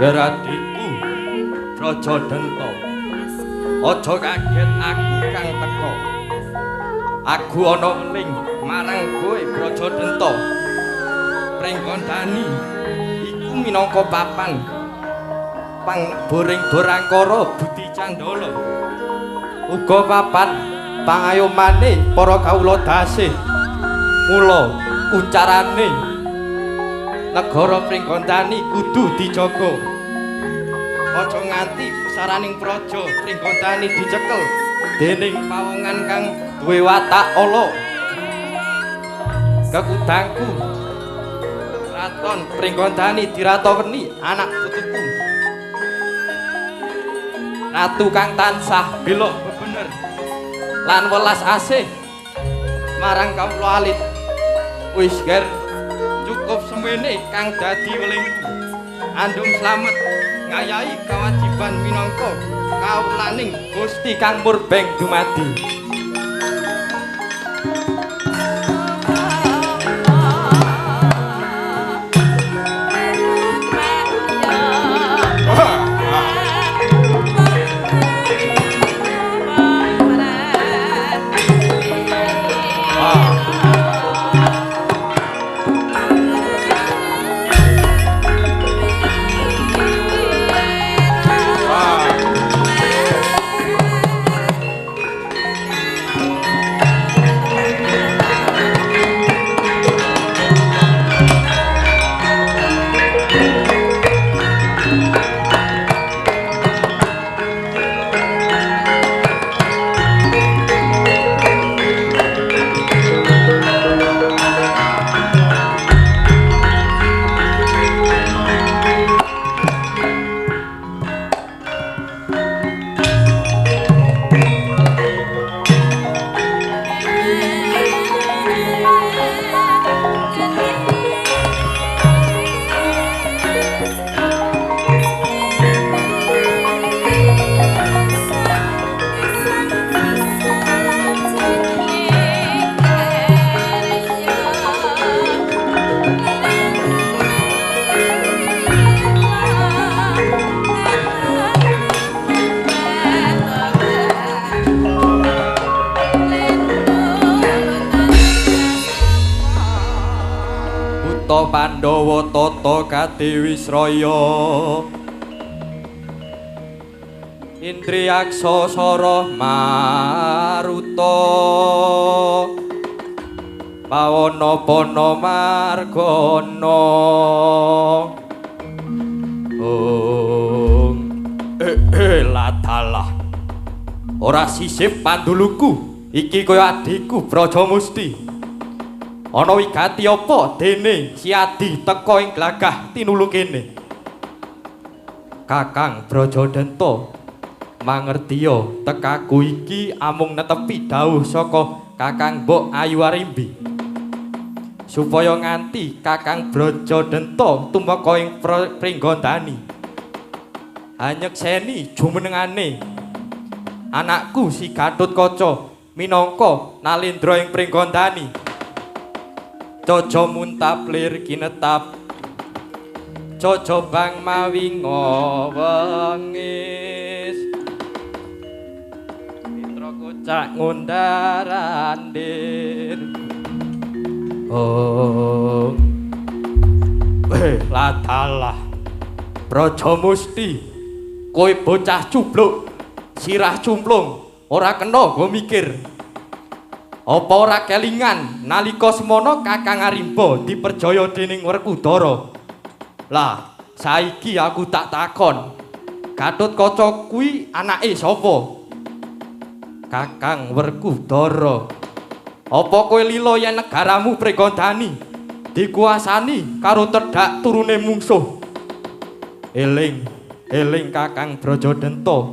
Adhiku Braja Denta, aja kaget aku kang teka. Aku ana weling marang kowe Braja Denta. Pringgondani iku minangka papan pangboring Dorangkara Budi Candala. Uga papan pangayomane para kawula dasih. Mula kuncarane negara Pringgondani kudu dijaga. Aja nganti saraning praja Pringgondani dicekel dening pawongan kang duwe watak ala. Kekudangku kraton Pringgondani dirataweni anak putuku. Ratu kang tansah bela bebener lan welas asih marang kawula alit. Wis ger cukup semene kang dadi welingku. Andung slamet ngayahi kewajiban minangka kawulaning Gusti kang murbeng dumadi. Pandhawa tata kadewi sraya Indriyaksa sara maruta pawana pana margana. Ong ladalah ora sisip panduluku iki kaya adhiku Brajamusti. Ana wigati apa dene si Adi teka ing glagah tinulu kene? Kakang Braja Denta mangertiya tekaku iki amung netepi dawuh saka Kakang Mbok Ayu Arimbi. Supaya nganti Kakang Braja Denta tumeka ing Pringgondani. Hanyekseni jumenengane anakku si Gatotkaca minangka Nalendra ing Pringgondani. Jojo muntap lir kinetap Jojo bang mawi ngowengis Mitra kocak ngundarandir. Oh ladalah Brajamusti, kowe bocah cubluk sirah cumplung ora kena go mikir. Apa ora kelingan nalika semana Kakang Arimba diperjaya dening Werkudara? Lah, saiki aku tak takon. Gatotkaca kuwi anake sapa? Kakang Werkudara. Apa kowe lila yen negaramu Pringgondani dikuasani karo tedhak turune mungsuh? Eling, eling Kakang Braja Denta.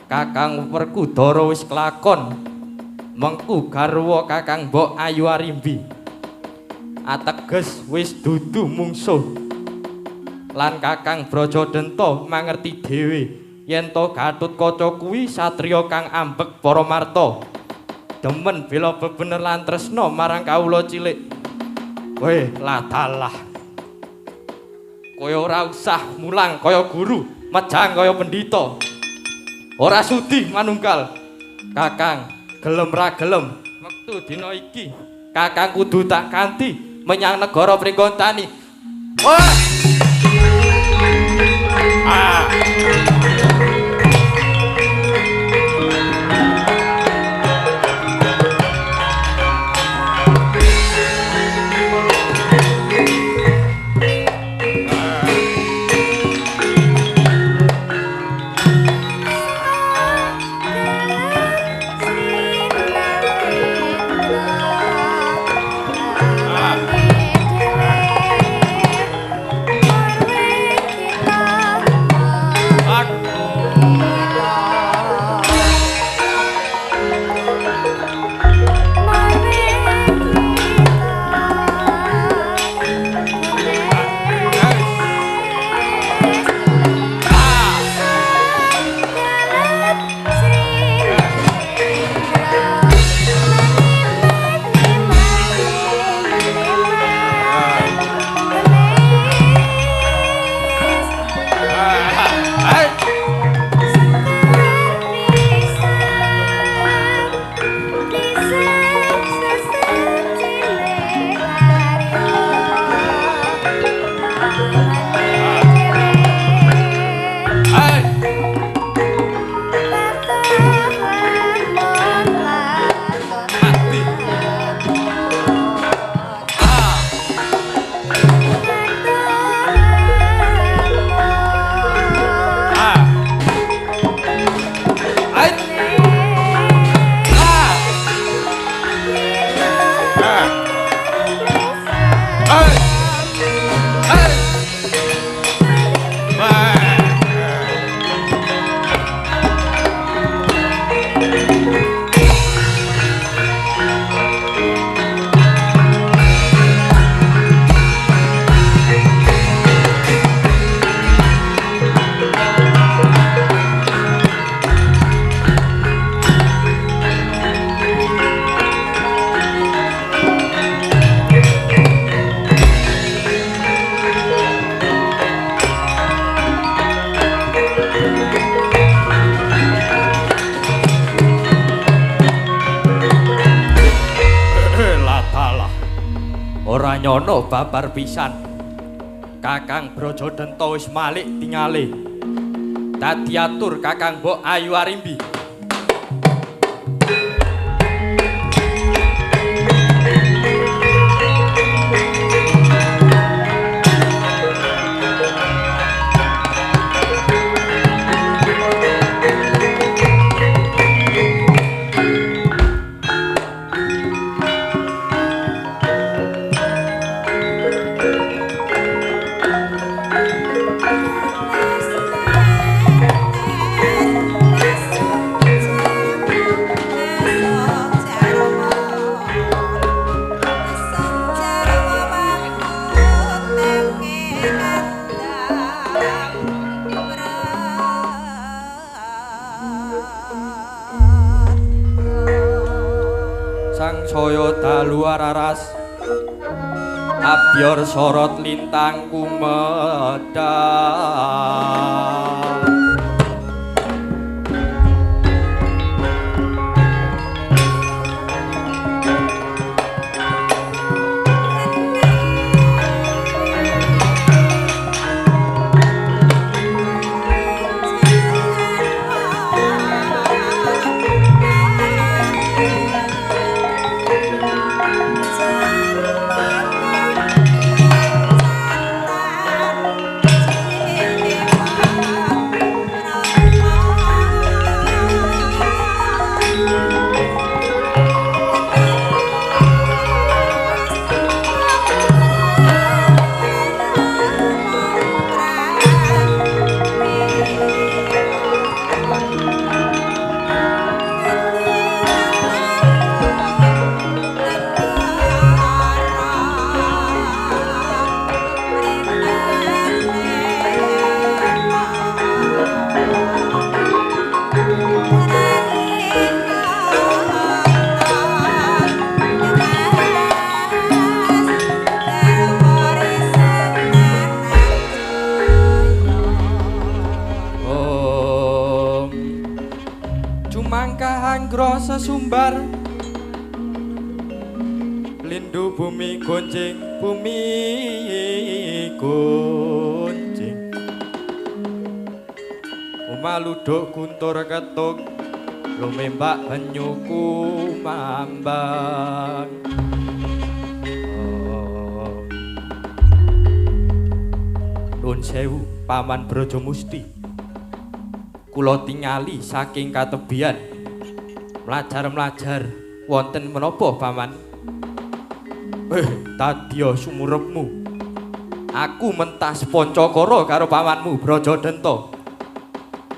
Kakang Werkudara wis kelakon mengku garwa Kakang Mbok Ayu Arimbi. Ateges wis dudu mungsuh. Lan Kakang Braja Denta mangerti dhewe yen to Gatotkaca kuwi satriya kang ambek para marta. Demen bela bebener lan tresna marang kawula cilik. Weh, ladalah. Kowe ora usah mulang kaya guru, mejang kaya pendhita. Ora sudi manunggal. Kakang gelem ra gelem wektu dina iki kakang kudu tak kanthi menyang negara Pringgontani. Wah! Ah. Ora nyono babar pisan. Kakang Brajadenta wis malik tingale. Dadi atur Kakang Mbok Ayu Arimbi. Sangsaya dalu araras abyor sorot lintang kumedhap. Thank you. gapura sesumbar lindu bumi gonjing bumi gonjing umaluduk guntur ketuk lumembak banyu kumambang. Oh. Nuwun sewu Paman Brajamusti, kula tingali saking katebian mlajar-mlajar wonten menapa Paman? Tadya sumurepmu. Aku mentas Pancakara karo pamanmu Brajadenta.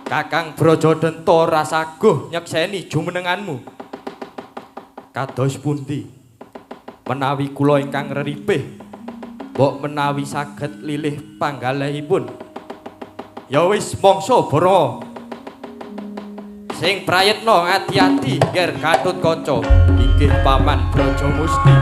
Kakang Brajadenta ora saguh nyekseni jumenenganmu. Kados pundi menawi kula ingkang reripih, mbok menawi saged lilih panggalihipun. Ya wis mangsa bara. Sing prayitna ati-ati nger Gatotkaca. Inggih Paman Brajamusti.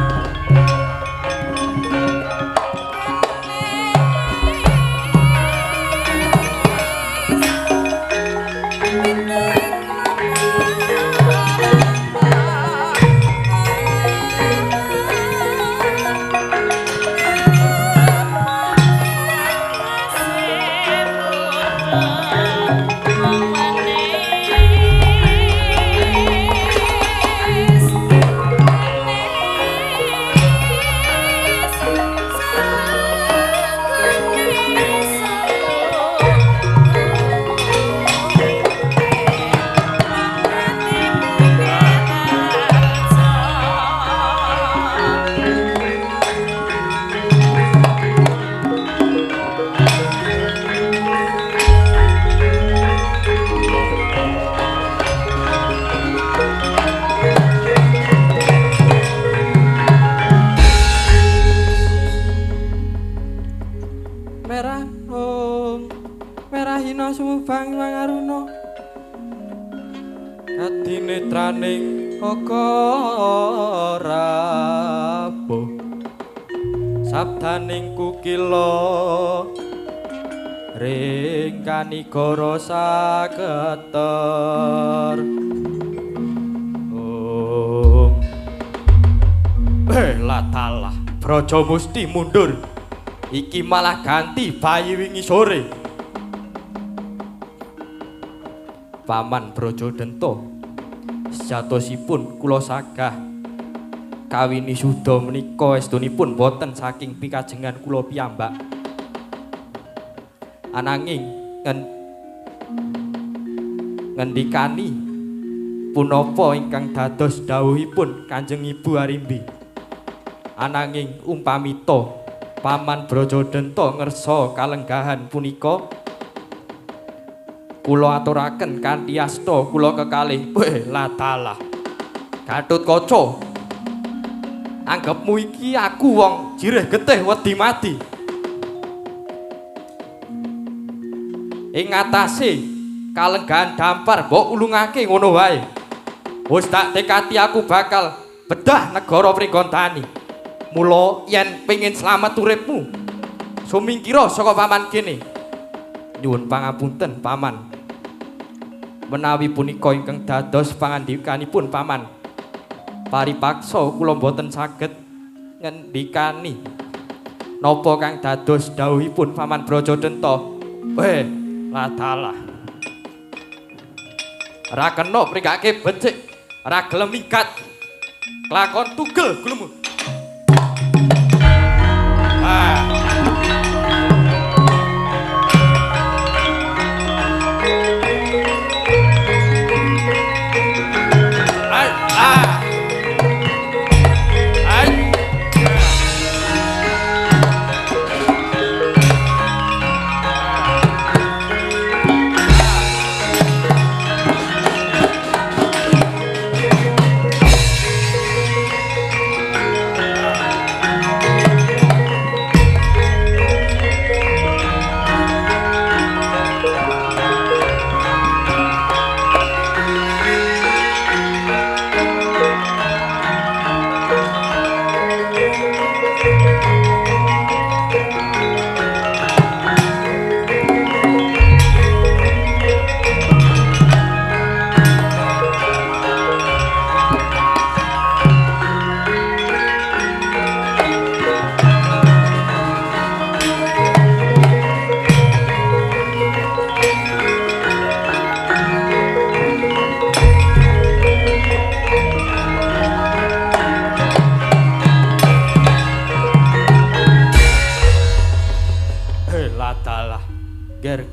Kadinetraning aka rabuh sabdaning kukila ring kanigara saketer. Oh. Latalah Brajamusti mundur. Iki malah ganti bayi wingi sore. Paman Brajadenta, sejatosipun kula sagah kawini suda menika estunipun boten saking pikajengan kula piyambak. Ananging ngendikani punapa ingkang dados dawuhipun Kanjeng Ibu Arimbi. Ananging umpamita Paman Brajadenta ngersa kalenggahan punika, kula aturaken kanthi asta kula kekalih. Weh latalah Gatotkaca, anggepmu iki aku wong jirih getih wedi mati. Ing ngatasé kalenggahan dampar mbok ulungake ngono wae. Wis tak tekati aku bakal bedah negara Pringgondani. Mula yen pengin slamet uripmu, sumingkira saka paman kene. Nyuwun pangapunten Paman, menawi punika ingkang dados pangandikanipun Paman, paripaksa kula mboten saged ngendikani napa kang dados dawuhipun Paman Brajadenta. Weh latalah, ra kena mrikake becik, ra gelem minggat, kelakon tugel gulumu. Ah.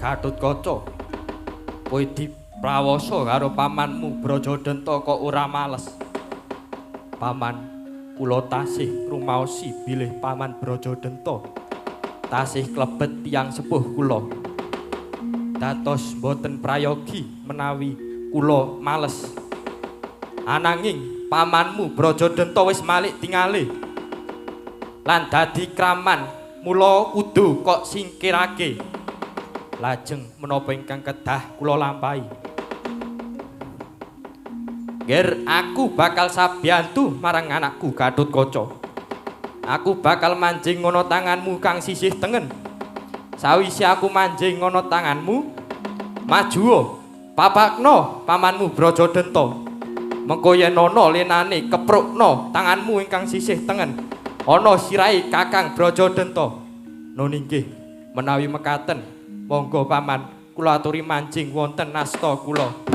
Gatotkaca, kowe diprawasa karo pamanmu Brajadenta kok ora males. Paman, kula tasih rumaosi bilih paman Brajadenta tasih klebet tiyang sepuh kula. Dados boten prayogi menawi kula males. Ananging pamanmu Brajadenta wis malik tingale lan dadi kraman, mula kudu kok singkirake. Lajeng menapa ingkang kedah kula lampahi? Ger, aku bakal sabiyantu marang anakku Gatotkaca. Aku bakal manjing ngono tanganmu kang sisih tengen. Sawise aku manjing ngono tanganmu, majuo papakno pamanmu Brajadenta. Mengko yen ana lenane keprukno tanganmu ingkang sisih tengen, ana sirahe Kakang Brajadenta. Nun inggih, menawi mekaten, monggo paman kula aturi manjing wonten asta kula.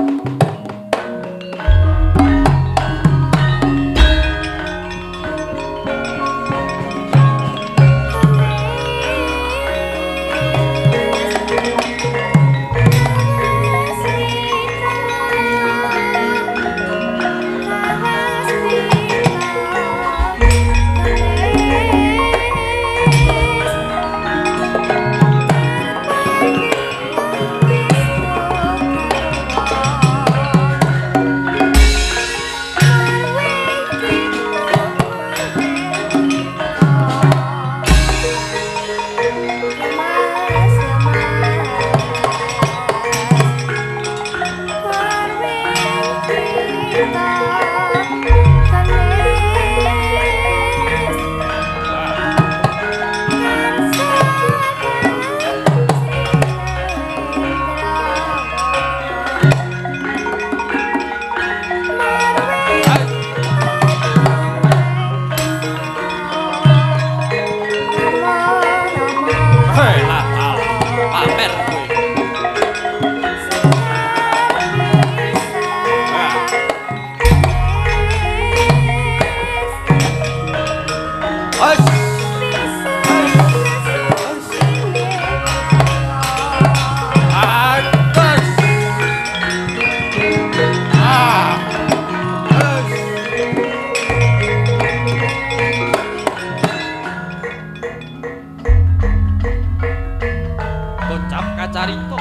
Kacarita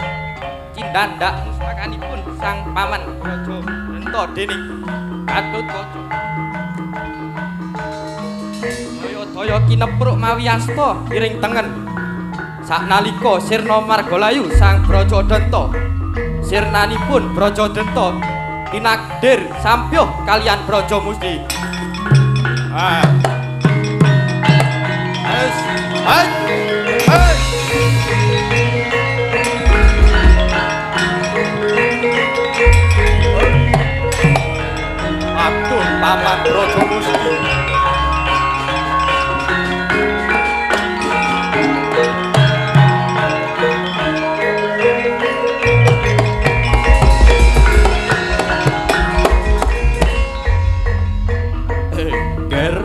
cindandak mustakanipun sang paman Brajadenta dening Gatotkaca. Daya-daya kinepruk mawi asta iring tengen. Saknalika sirna margalayu sang Brajadenta, sirnanipun Brajadenta tinakdir sampyuh kalian Brajamusti. Aduh, paman Brajamusti. Ger,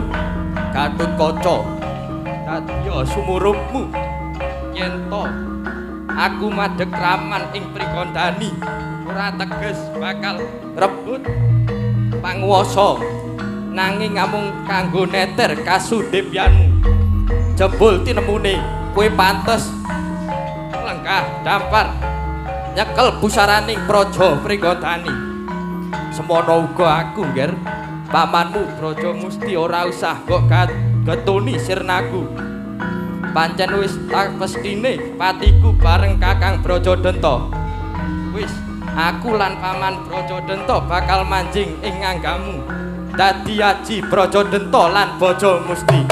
Gatotkaca, dadya sumurupmu yen to aku madheg raman ing Prigandani ora teges bakal rebut panguwasa, nanging amung kanggo neter kasudepyanmu. Jebul tinemune kowe pantes lenggah dampar nyekel pusaraning praja Prigandani. Semono uga aku, Ger, pamanmu Brajamusti ora usah mbok getuni sirnaku. Pancen wis tak pestine patiku bareng Kakang Brajadenta. Wis, aku lan paman Brajadenta bakal manjing ing nganggamu dadi aji Brajadenta lan Brajamusti.